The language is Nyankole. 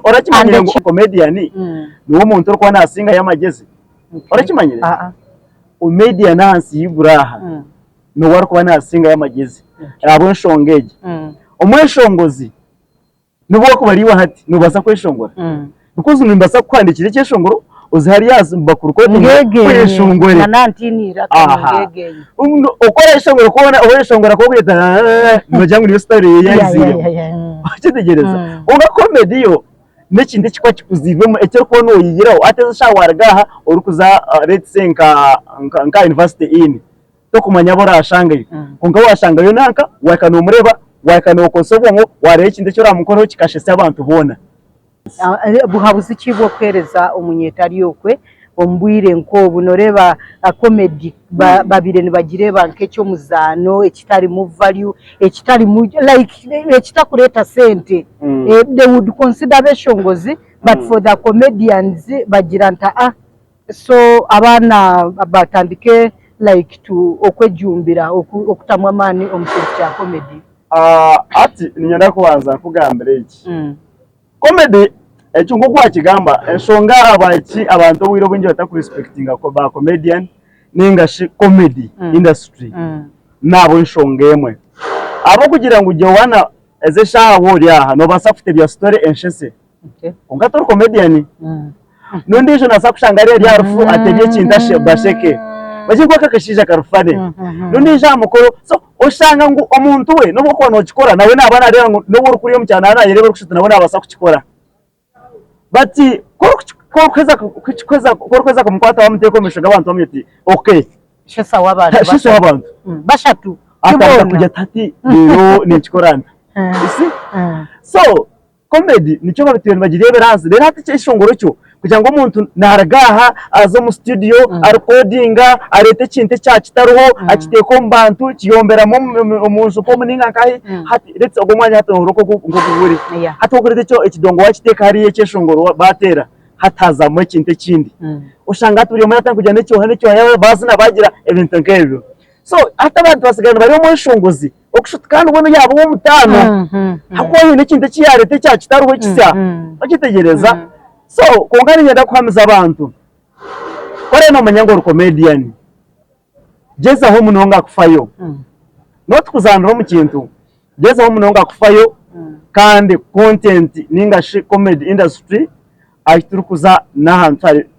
Orakimanyire ngu comedian niwe omuntu orikuba nasingayo amagyezi? Orakimanyire? Comedian ahansi y'eiguru aha niwe arikuba nasingayo amagyezi ahabw'enshonga egi. Omweshongozi N'obu wakuba ori iwe hati, noobaasa kweshongora. Because nimbaasa kukuhandiikira ekyeshongoro, oze hariya aha bakurekodinge Ngegenye. oyeshongore. Na nantiine eiraka Aha. ngegenye. Oku orayeshongora kwona, oyeshongora kwonka oyeta nibagira ngu niyo style ye yaiziiremu. Okitegyereza? Kwonka comedy yo n'ekintu ekikuba kikuziirwemu eki orikuba nooyeyiraho. Hati ezi eshaaha waaruga aha orikuza let's say nka nka University Inn, Tokumanya abu oraashangeyo. Kwonka waashangayo nanka, waahika noomureeba, waahika nookozesa obwongo, waareeba ekintu eki oraamukoreho kikashesya abantu boona. Buhabuzi ki bw'okuheereza omunyeeto ari okwe omu bwire nk'obu? Nooreeba comedy babaire nibagireeba nk'eky'omuzaano ekitarimu value, ekitarimu like ekitakureeta sente. They would consider abeshongozi but for the comedians bagira nti aa. So abaana batandike like to okwejumbira okutamu amaani omu kintu kya comedy. Hati niinyenda kubanza nkugambire eki, comedy ekyo nk'oku waakigamba enshonga ahabwaki abantu obwire obwingi batakurisipekitinga ba comedian nainga shi comedy industry n'ahabw'enshonga emwe, ahabw'okugira ngu Joanna ezi eshaaha waaba ori aha noobaasa kutebya story enshese Kwonka tori comedian. N'ondiijo naabaasa kushanga ari ahari aha rufu atebye ekintu ashe basheke. Bagire ngu aka akashaija kari funny. N'ondiijo aha mukoro so oshanga ngu omuntu we n'obu orikuba nookikora nawe naaba naareeba ngu n'obu orikuriya omu kyaro naaba naayereeba orikushusha oti nawe naabaasa kukikora. But ku orikuheza kukiheza ku orikuheza kumukwata wamuteeka omu maisho g'abantu wamanya oti okay. Shesa w'abantu Shesa w'abantu. Bashatu. Atandika kugira ati hati reero ninkikora nta? You see? So Comedy nikyo babitwire nibagireebera ahansi reero hati ekyeshongoro kyo kugira ngu omuntu naruga aha aze omu studio arikodinga areete ekintu ekya kitariho akiteeke omu bantu kiyomberamu omu nju nk'omu ninga nkahi hati let's ogwo omwanya hati nohurira nk'oku guri hati wakureeta ekyo ekidongo wakiteeka hariya ekyeshongoro bateera hati hazamu ekintu ekindi oshanga hati buri omwe yatandika kugira n'ekyoha n'ekyoha bazina bagira ebintu nk'ebyo so hati abantu basigara nibari omweshongozi. Okushuta kandi mbwenu yaaba ow'omutaano ahakuba haine ekintu eki yaareeta ekya kitariho ekisya okitegyereza. So kwonka niinyenda kuhamiza abantu ku oraabe noomanya ngu ori comedian, gyezaho munonga kufayo. Not kuzaanira omu kintu, gyezaho munonga kufayo kandi content ninga shi comedy industry ahu turikuza n'ahantu hari.